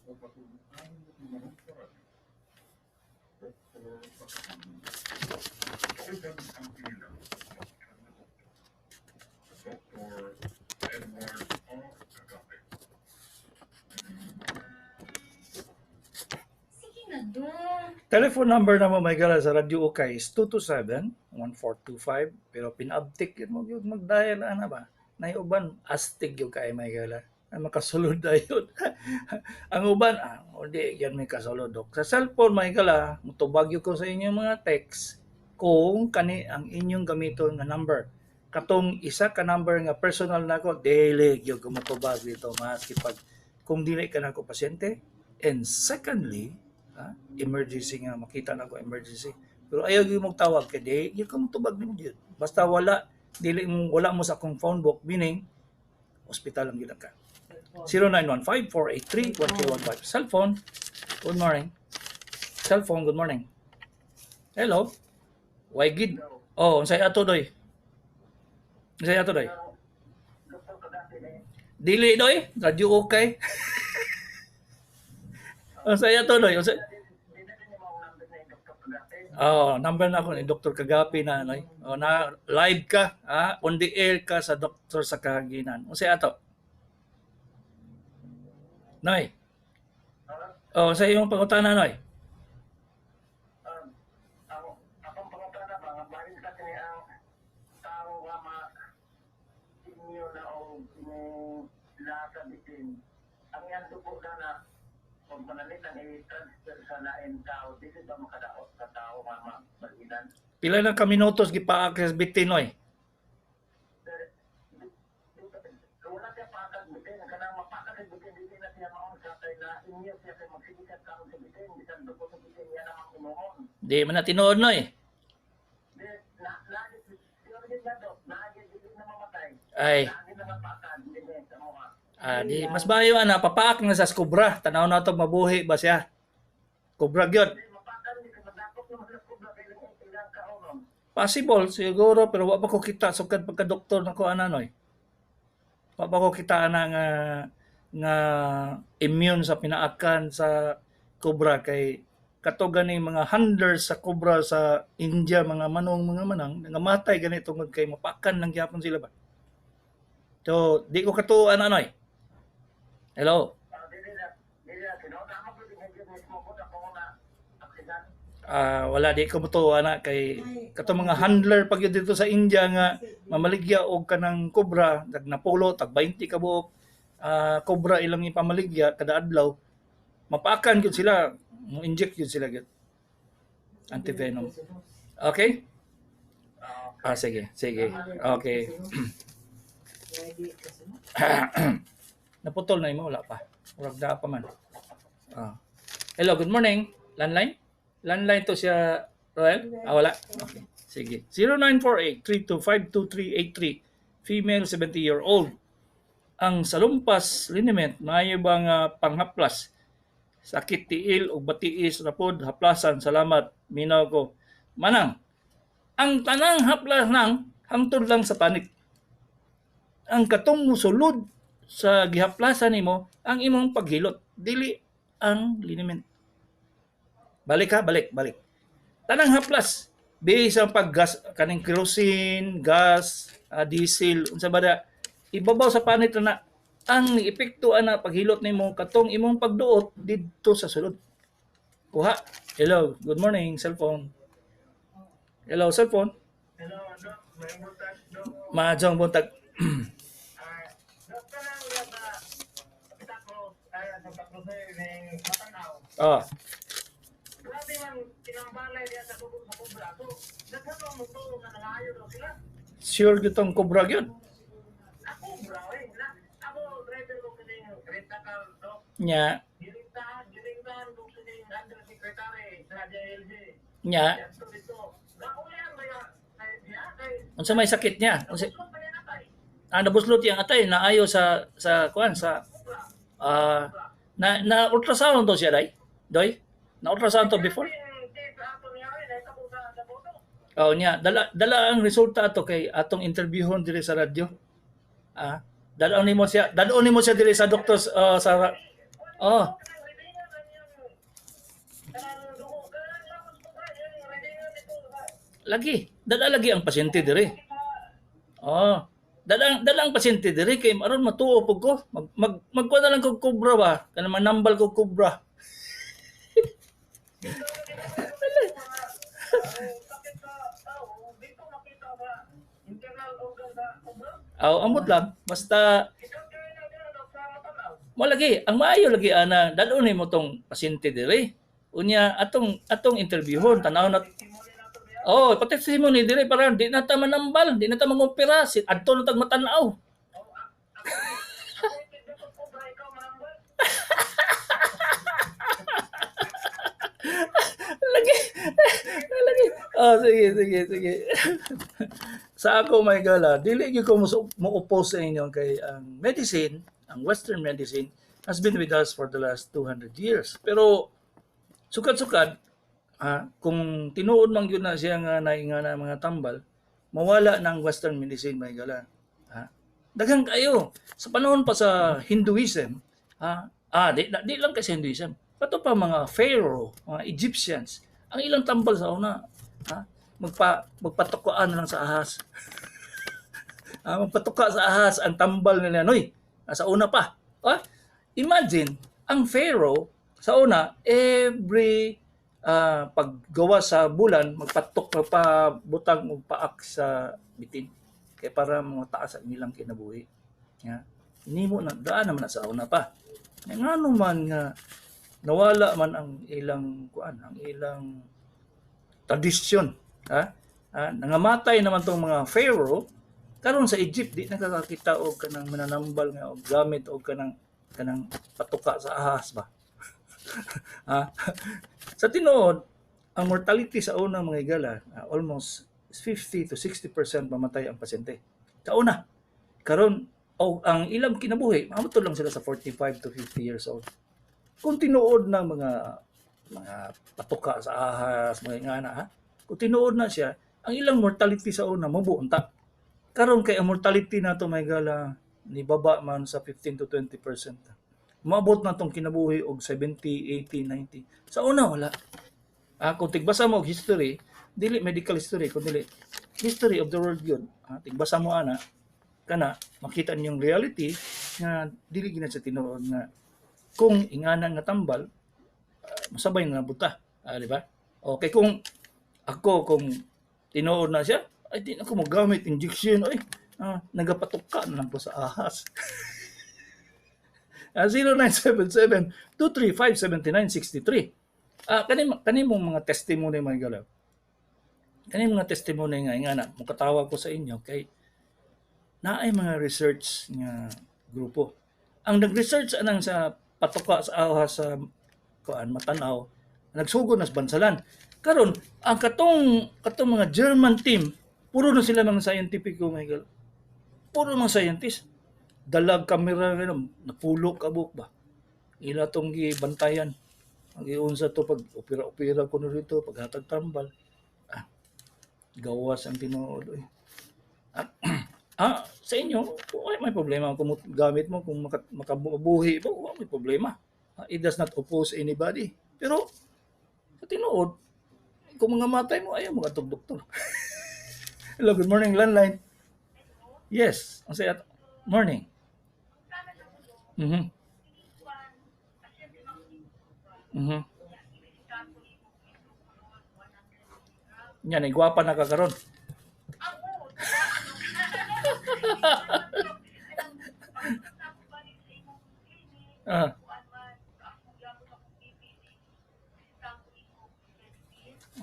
Sige na, dong. Telephone number na mo may gala sa Radyo Ukay is 227-1425, pero pinabtik yun mo yun mag-dial ana ba. Nay uban astig yung kay may gala. Ay makasulod dayon. Ang uban hindi yan may kasulod dok. Sa cellphone may gala, mutubag yun ko sa inyong mga text kung kani ang inyong gamiton nga number. Katong isa ka number nga personal nako, dili gyud ko motubag dito maski pag kung dili ka nako pasyente. And secondly, emergency nga makita na ko emergency. Pero ayaw gyud mong tawag kay di gyud ka motubag nimo gyud. Basta wala dili mo wala mo sa akong phone book, meaning ospital lang gyud ka. 0915-483-1315. Cellphone. Good morning. Cellphone, good morning. Hello. Why gid? Oh, unsay ato doy? Unsay ato doy? Dili doy, radyo okay. Unsay ato doy? Unsay? Oh, number na ako ni Dr. Kagapi na noy. Oh, na live ka, on the air ka sa doktor sa Kahaginan. Unsay ato? Noy. Oh, sa iyong pangutana, Noy. Akong pangutana ba, nga bahin sa kini ang tao nga ma inyo na o lasa bitin. Ang iyang dugo na na kung panalitan i-transfer sa lain tao, dili ba makadaot sa tao nga mabalinan? Pila na ka minutos gipaak sa bitin, Noy? Wala siya pakag bitin, kanang mapakag sa bitin, dili na siya maon sa kay na inyo siya kay magsige siya kaon sa bitin, bisan dugo sa bitin niya namang inuon. Di man na tinuod, Noy. Di, na, na, siguro din na dok, naagi dili na mamatay. Ay, Naagi na mapakan, dili sa mga. Di mas bayo ana papaak na sa kobra. Tanaw na to mabuhi ba siya? Kobra gyud. Di mapakan, di ka madakop naman sa kubra kay ilang ilang kaonon. Possible siguro, pero wa pa ko kita sukad pagka doktor nako ana, Noy. Wa pa ko kita ana nga nga immune sa pinaakan sa cobra kay kato gani mga handlers sa cobra sa India, mga manong mga manang nangamatay gani tungod kay mapakan lang gyapon sila ba. So di ko katuo ana, Noy. Hello. Ah, dili na tinuod na mo gyud mismo ko na ko na aksidan. Wala, di ko motuo ana kay kato mga handler pag yun dito sa India nga mamaligya og kanang cobra tag napulo tag 20 ka buok cobra ilang ipamaligya kada adlaw, mapakan gyud sila, mo inject gyud sila gyud antivenom. Okay, sige sige, okay. Naputol na imo, wala pa, murag naa pa man. Hello, good morning. Landline, landline to siya, Roel. Wala, okay, sige. 0948-325-2383, female, 70 year old. Ang Salonpas liniment maayo ba nga panghaplas? Sakit tiil ug batiis ra pod haplasan. Salamat, minaw ko. Manang, ang tanang haplas nang hangtod lang sa panit. Ang katong musulod sa gihaplasan nimo ang imong paghilot, dili ang liniment. Balik ha, balik, balik. Tanang haplas bisan pag gas kaning kerosene, gas, diesel, unsa ba da, ibabaw sa panit na ang epekto ana paghilot nimo katong imong pagduot didto sa sulod. Kuha. Hello, good morning, cellphone. Hello, cellphone. Hello, Dok, may buntag, Dok. Maadjong buntag. Dok, kanang ba Santa ay Santa Cruz eh, ning Matanaw. Grabe man kinambalay diya sa dugo sa kubra. So, daghan man mo tuo nga nangayo daw sila. Sure gyud tong cobra gyud. Ako bra eh. Na, ako driver ko kining renta car, Dok. Nya, Girintahan, girintahan ko kining undersecretary sa JLG. Nya. Dito dito. Naulian ba ya kay diya kay Unsa may sakit niya? Unsa nabuslo pa niya natay. Nabuslot yang atay naayo sa kuan sa na na ultrasound to siya day. Doy? Na ultrasound to before? Yung case ato niya ay nahitabo sa boto. Oh nya, dala dala ang resulta ato kay atong interviewon diri sa radyo. Dala nimo siya, dalo nimo siya diri sa doktor sa oh. Lagi, dala lagi ang pasyente diri. Oh, dala ang pasyente diri kay aron matuo pud ko. Mag mag magkuha na lang kog kobra ba? Kanang manambal kog kobra. Sakit sa tao, dito makita ba internal organ sa cobra? Aw, ambot lang basta Ikaw kaya na dira sa matanaw. mo lagi ang maayo lagi ana dal-on nimo tong pasyente diri. Unya atong atong interviewon tan-aw na. Testimony na to diya. Oh, patestimony diri para di na ta manambal, di na ta mangopera, si adto na tag matanaw. Oh, ako tigda ko cobra, ikaw manambal. Lagi. Lagi. Oh, sige, sige, sige. Sa ako, my gala, dili gyud ko mo-oppose sa inyo kay ang medicine, ang Western medicine has been with us for the last 200 years. Pero sukad-sukad, kung tinuod man gyud na siya nga nainga na mga tambal, mawala ng Western medicine, my gala. Ha? Daghan kayo. Sa panahon pa sa Hinduism, ha? Di lang kasi Hinduism. Kato pa mga pharaoh, mga Egyptians, ang ilang tambal sa una, ha? Magpatukaan na lang sa ahas. Magpatuka sa ahas ang tambal nila noy. Sa una pa. Ah, imagine, ang pharaoh sa una every paggawa sa bulan magpatok magpabutang og paak sa bitin kay para mga taas ang ilang kinabuhi. Ya. Nimo na daan naman na sa una pa. Ngano man nga nawala man ang ilang kuan, ang ilang tradisyon, ha? Nangamatay naman tong mga pharaoh karon sa Egypt di nakakakita og kanang mananambal nga og gamit og kanang kanang patuka sa ahas ba. Ha? Sa tinuod, ang mortality sa una, mga higala, almost 50 to 60% mamatay ang pasyente. Sa una, karon o ang ilang kinabuhi, maabot lang sila sa 45 to 50 years old. Kung tinuod ng mga patuka sa ahas, mga ingana ha. Kung tinuod na siya, ang ilang mortality sa una mubo unta. Karon kay ang mortality nato, may gala, ni baba man sa 15 to 20%. Maabot na tong kinabuhi og 70, 80, 90. Sa una wala. Kung tigbasa mo og history, dili medical history, kun dili history of the world yun. Tigbasa mo ana, kana makita ninyong reality nga dili gina sa tinuod nga kung ingana nga tambal masabay nga buta. Di ba? Okay, kung ako kung tinuod na siya, ay di na ako mogamit injection ay nagapatuka na lang ko sa ahas. 0977 235 7963. Kani kani mong mga testimony, mga galaw. Kani mga testimony nga nga na mukatawa ko sa inyo kay naay mga research nga grupo. Ang nag-research anang sa patuka sa ahas sa kuan matanaw, nagsugod na sa bansalan. Karon ang katong katong mga German team, puro na sila mga scientific, mga higala. Puro mga scientist. Dalag kamera ganun, napulo ka buok ba. Ila tong gibantayan. Ang iunsa to pag opera-opera kuno dito, paghatag tambal. Gawas ang tinuod oy. Sa inyo, wala may problema kung gamit mo, kung makabuhi ba, wala may problema. It does not oppose anybody. Pero, sa tinuod, kung mga matay mo, ayaw mo katong doktor. Hello, good morning, landline. Yes, ang saya. Morning. Yan, ay gwapa na ka karon.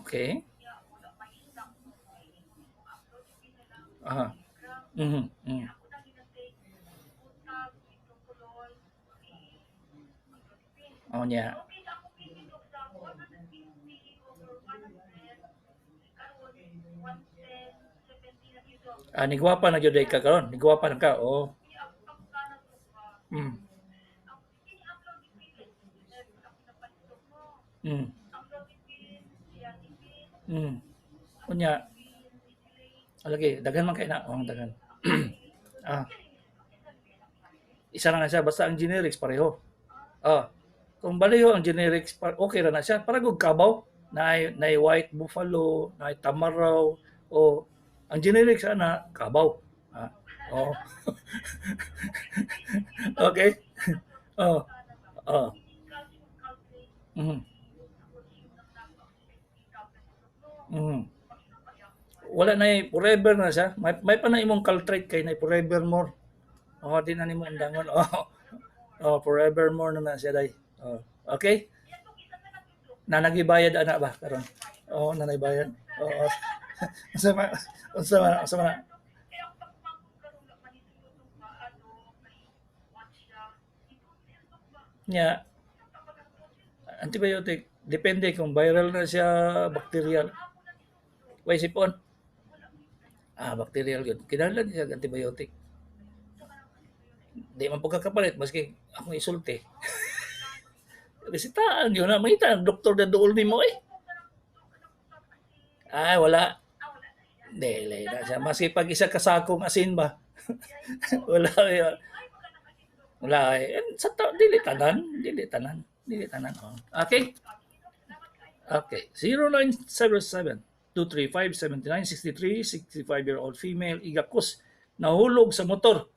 Okay. Oh, nya. Nigwapa na gyud ka karon. Nigwapa na ka. Oh. Unya. Alagi, daghan man kay na. Oh, daghan. Isa na nga siya basta ang generics pareho. Kung baliho ang generics okay ra na siya. Para gud kabaw. Naay white buffalo, naay tamaraw, o ang generic sana kabaw. Ah, oh. Okay. Oh. Wala na forever na siya. May pa na imong Caltrate kay na forever more. Oh, di na nimo undangon. Oh. Oh, forever more na na siya day. Oh. Okay? Nanagibayad ana ba karon? Oo, nanay bayad. Oo. Unsa man unsa man unsa man na? Nya antibiotic depende kung viral na siya, bacterial. Way sipon. Ah, bacterial gyud. Kinahanglan siya og antibiotic. Di man pud ka kapalit maski akong isulti. Resitaan yun na mangita ang doktor na duol nimo eh. Ay, wala. Dili na siya. Maski pag isa ka sakong asin ba. Wala yun. Wala eh. Sa dili tanan, dili tanan, dili tanan. Oh. Okay? Okay. 0977 235 7963, 65-year-old female, igakos, nahulog sa motor,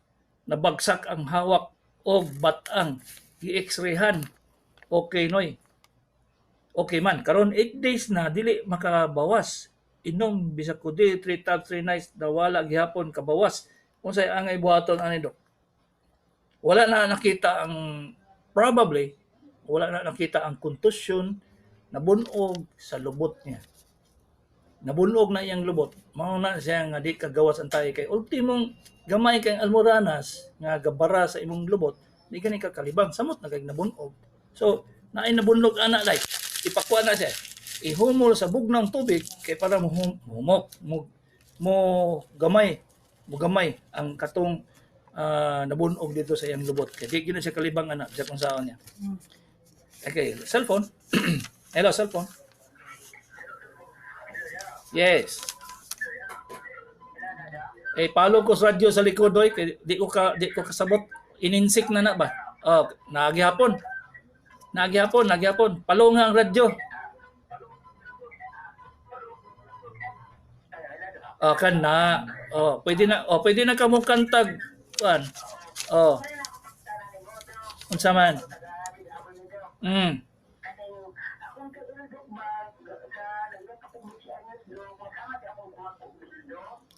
nabagsak ang hawak og batang, gi-x-rayhan. Okay noy. Okay man, karon 8 days na dili makabawas. Inom bisag kudi 3 times 3 nights nawala gihapon kabawas. Unsay angay buhaton ani, dok? Wala na nakita ang probably wala na nakita ang contusion, nabunog sa lubot niya. Nabunog na iyang lubot. Mao na siya nga di kagawas ang tayo kay ultimong gamay kay almoranas nga gabara sa imong lubot, di ka ni kakalibang samot na kay nabunog. So, naay nabunog ana day. Ipakuha na siya. Ihumol sa bugnang tubig kay para humok mo, mo gamay mo gamay ang katong nabunog dito sa iyang lubot. Kay di gyud na siya kalibang ana sa kung saan niya. Okay, cellphone. Hello, cellphone. Yes. Eh, palo ko sa radyo sa likod oy, kay di ko kasabot. Ininsik na na ba? Oh, naagihapon. Naagihapon, naagihapon. Palo nga ang radyo. Oh, kan na. Oh, pwede na. Oh, pwede na kamo kantag kuan. Oh. Unsa man?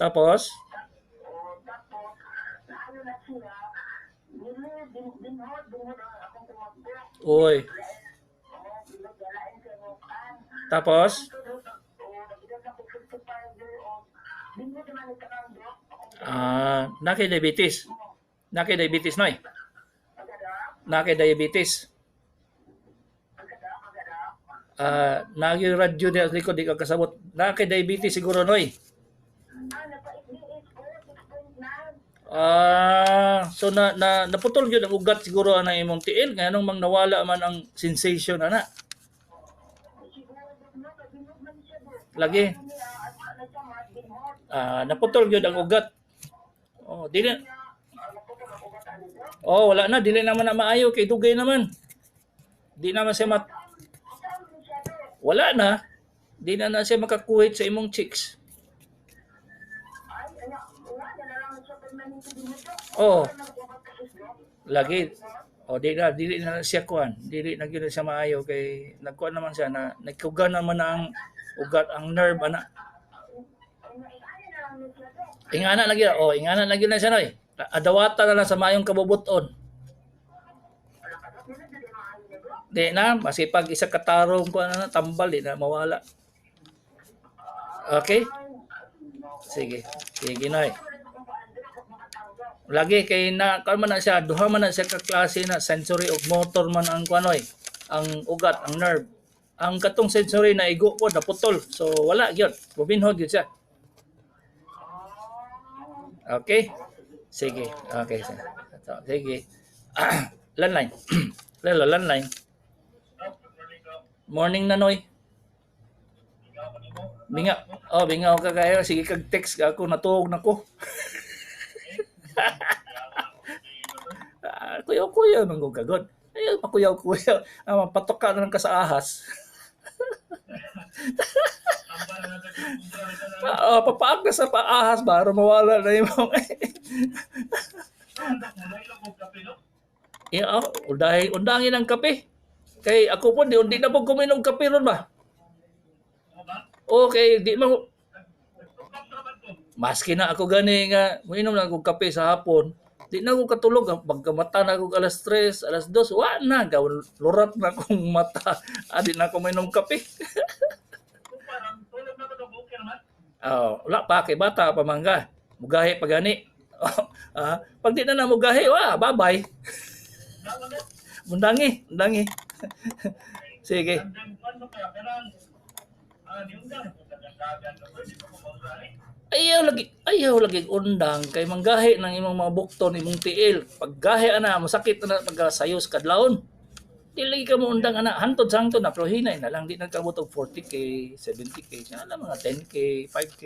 Tapos? Uy. Tapos? Ah, naki diabetes. Naki diabetes noy. Naki diabetes. Ah, nagi radyo diha sa likod di ka kasabot. Naki diabetes siguro noy. Ah, so na naputol gyud ang ugat siguro ana imong tiil nganong mang nawala man ang sensation ana. Lagi. Ah, naputol gyud ang ugat. Oh, dili. Oh, wala na, dili naman na maayo kay dugay naman. Di naman siya mat Wala na. Di na na siya makakuhit sa imong cheeks. Oh. Lagi. Oh, di na dili na siya kuan. Dili na gyud siya maayo kay nagkuan naman siya na nagkugan naman na ang ugat, ang nerve ana. Ingana lagi. Oh, ingana lagi na siya noy. Adawata na lang sa maayong kabubuton. Di na, masipag isa katarong ko na tambal, di na mawala. Okay? Sige. Sige noy. Lagi kay na kuan man na siya, duha man na siya ka klase na sensory ug motor man ang kuan oy, ang ugat, ang nerve. Ang katong sensory na igo po naputol. So wala gyud, mubinhod gyud siya. Okay? Sige. Okay. Sige. Landline. Lalo, landline. Morning na noy. Binga. Oh, bingaw ka kayo. Sige kag text ka ako natuog na ko. Ah, kuyaw-kuyaw man gud kagod. Ay, pakuyaw-kuyaw. Ah, patok ka na lang ka sa ahas. Pa, oh, papaak na sa paahas ba aron mawala na imong. Yeah, oh, undahi, undangin ang kape. Kay ako po, di na po kuminom kape ron ba? Okay, di mo maski na ako gani nga muinom na akong kape sa hapon, di na ako katulog. Pagkamata na ako alas 3, alas 2, wa na, gawin lurat na akong mata. Ah, di na ako mainom kape. Oh, wala pa kay bata pa mangga. Mugahi pa gani. Ah, pag di na na mugahi, wa, bye-bye. Undangi, undangi. Sige. Ayaw lagi undang kay manggahi ng imong mga bukton, imong tiil. Paggahi ana, masakit na pagka sayos kadlawon. Di lagi ka mo undang ana, hantod sa hantod na pero hinay na lang di nagkabot og 40K, 70K, siya lang mga 10K, 5K.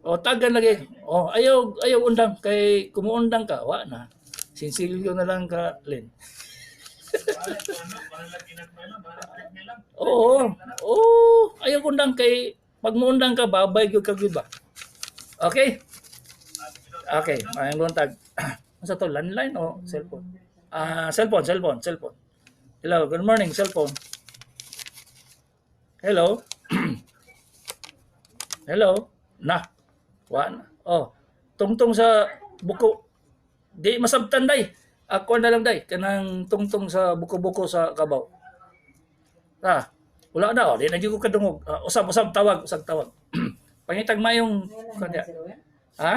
O tagan lagi. O ayaw ayaw undang kay kumuundang ka, wa na. Sinsilyo na lang ka, Len. Oo. Oo, ayaw undang kay pag muundang ka babay gyud ka gyud ba. Okay? Okay, maayong buntag. Unsa to, landline o cellphone? Ah, cellphone, cellphone, cellphone. Hello, good morning, cellphone. Hello. Hello. Na. Wa na. Oh, tungtong sa buko. Di masabtan day. Ako na lang day kanang tungtong sa buko-buko sa kabaw. Ah, wala na oh, di na gyud ko kadungog. Ah, usab usab tawag, usab tawag. Pangitag mayong kanya. Ha?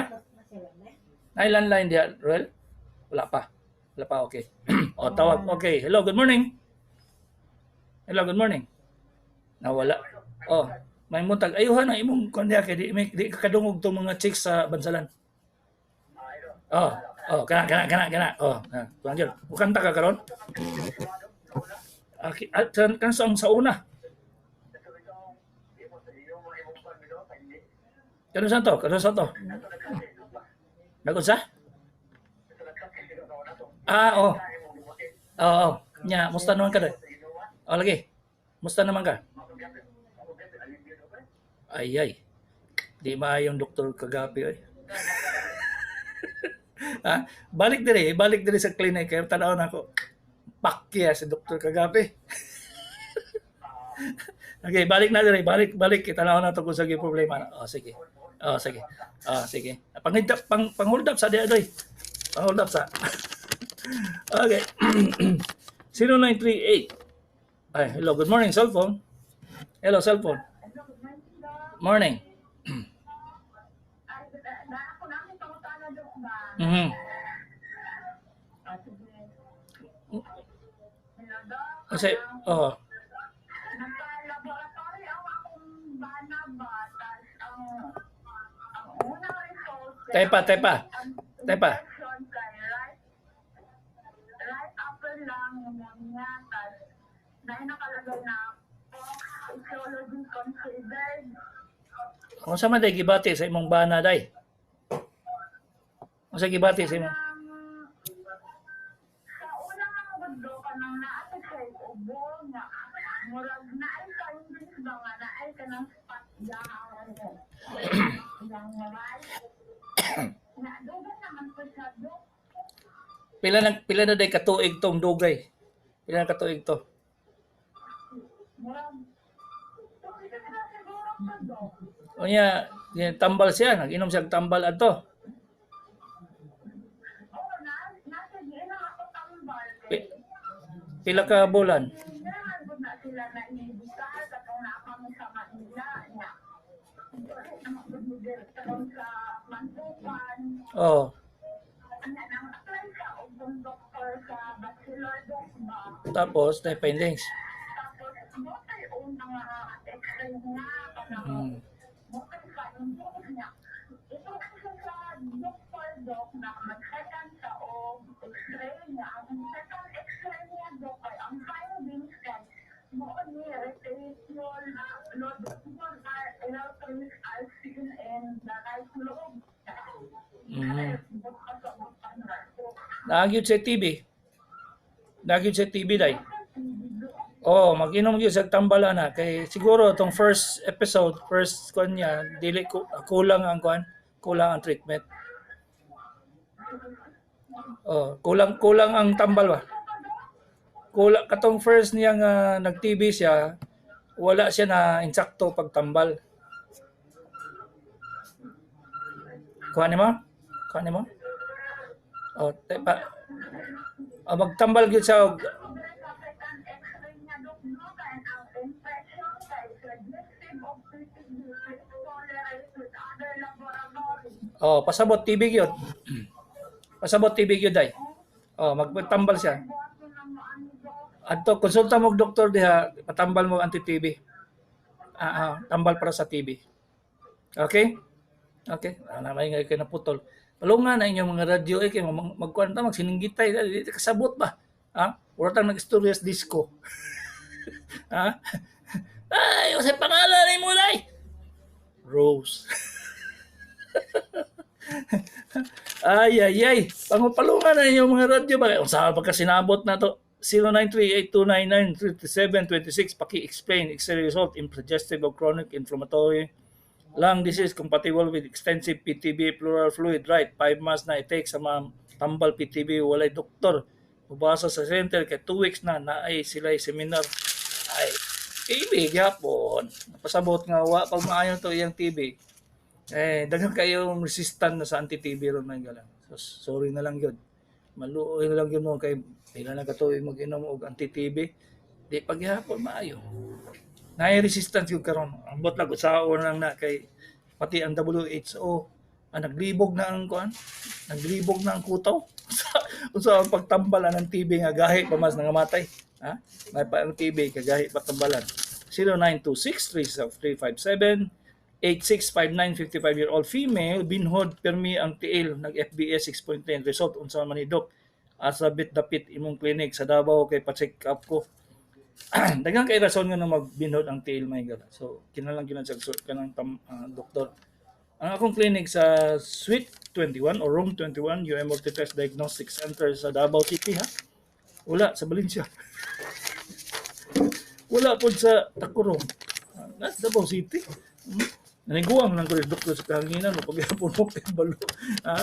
Ay, landline diha, Ruel? Wala pa. Wala pa, okay. O, tawag. Okay. Hello, good morning. Hello, good morning. Nawala. Oh, may muntag. Ayuhan na imong kanya kay di, may, di kadungog tong mga chicks sa Bansalan. Oh, oh, kana kana kana kana. Oh, na. Tuan jud. Mukanta ka karon? Okay, ah, kan kan sa una. Kano sa to? Kano sa to? Nagunsa? Ah, oh. Oo. Oh, Nya, musta naman ka doy? Oh, lagi. Musta naman ka? Ay, ay. Di maayong doktor kagabi oy. Ha? Balik dire sa clinic kay tan-aw na ako. Pakya si doktor kagabi. Okay, balik na dire, balik balik tan-aw na to kung sa problema. Oh, sige. Oh, sige. Oh, sige. Pang pang pang hold up sa di adoy. Pang hold up sa. Okay. 0938. Ay, hello, good morning, cellphone. Hello, cellphone. Morning. Kasi, oh, Nagpa-laboratory ang akong bana ba, tas ang unang result kay Tepa, tepa. ang Tepa. infection kay right upper lung pneumonia, tas naay nakalagay na pox etiology considered. Kung sa man day gibati sa imong bana day? Unsa gibati sa imong? Sa una nga guddo kanang naa sa siya ubo nga murag naay findings ba nga naay kanang spot yang yang right na dugan naman po siya, dok. Pila na day katuig tong dugay? Pila na katuig to? Murag tuig na siguro po, dok. Unya, tambal siya, nag-inom siya og tambal adto. Oo, na nasa diin na ako tambal kay Pila ka bulan? Hindi naman gud na sila na inibisal katong naa kami sa Manila nya. Naman gud mi diri karon sa Mantupan. Oh, Anya nang apply siya og kung doktor sa bachelor doc ba. Tapos na findings. Tapos mo kay una nga x-ray niya kanang mo kay findings niya. Ito kasi sa doktor doc na mag-second sa og x-ray niya. Ang second x-ray niya doc kay ang findings kay mo ni irritation lodular are seen in the right lobe. Nagyud sa TB. Nagyud sa TB day. Oh, mag-inom gyud sa tambal ana kay siguro tong first episode, first kuan niya, dili ko kulang ang kuan, kulang ang treatment. Oh, kulang kulang ang tambal ba? Kulang katong first niya nga nag-TB siya, wala siya na insakto pagtambal. Kuha nimo? Kuha nimo? Oh, te, pa, oh, magtambal gyud siya og Sa second X-ray niya, Dok, no, kay ang infection kay suggestive of PTB tolerate with other laboratory. Oh, pasabot TB gyud. Pasabot TB gyud ay. Oh, magtambal siya. Buhat ko na mo ano, Dok. Adto konsulta mo og doktor diha, patambal mo anti-TB. Tambal para sa TB. Okay? Okay. Ah, na may nga kay naputol. Palungan na inyong mga radyo eh kay magkuan ta, magsininggitay di kasabot ba? Ha? Wala tang nag-istorya sa disco. Ha? Ay, unsay pangalan nimo day? Rose. Ay, ay, ay. Pangupalungan na inyong mga radyo ba? Unsa pa ka sinabot na to? 0938-299-3726. Paki-explain X-ray result in suggestive of chronic inflammatory lung disease compatible with extensive PTB pleural fluid. Right, 5 months na i-take sa mga tambal PTB, walay doktor. Mubasa sa center kay 2 weeks na naay sila seminar. Ay, TB gyapon. Napasabot nga wa pag maayo to iyang TB. Eh, daghan kayong resistant na sa anti-TB ron may gala. So, sorry na lang yun. Maluoy na lang yun mo kay pila na katuig mag-inom og anti-TB. Di paghihapon maayo. Naay resistance yung karon. Ambot lang usaon lang na kay pati ang WHO ang naglibog na ang kuan, naglibog na ang kutaw. Unsa ang pagtambal ang TB nga gahi pa mas nangamatay. Ha? May pa ang TB kagahi pa tambalan. 0926 357 8659, 55-year-old female, binhod permi ang tiil, nag FBS 6.10 result, unsa man ni, Dok? Asa bit dapit imong clinic sa Davao kay pa-check up ko? Daghan kay rason nga magbinhod ang tiil, may gala. So kinahanglan gyud sa kanang doktor. Ang akong clinic sa Suite 21 or Room 21, UM Multitest Diagnostic Center sa Davao City, ha. Wala sa Valencia. Wala pod sa Tacurong. Nasa Davao City. Naniguang lang ko rin doktor sa kahanginan o paghapon mo kay balo. Ha?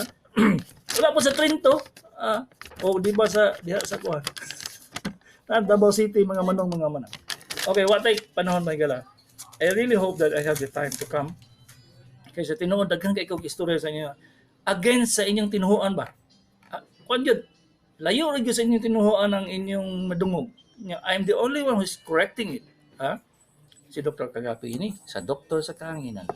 Wala po sa Trinto. Ah, o di ba sa diha sa kuan. Na Davao City, mga manong, mga manang. Okay, what ay panahon, may gala. I really hope that I have the time to come. Kaysa tinuod daghan kay kog istorya sa inyo. Against sa inyong tinuhuan ba? Ah, kuan gyud. Layo ra gyud sa inyong tinuhuan ang inyong madungog. I'm the only one who's correcting it. Ha? Si Dr. Kagapi ini sa Doktor sa Kahanginan.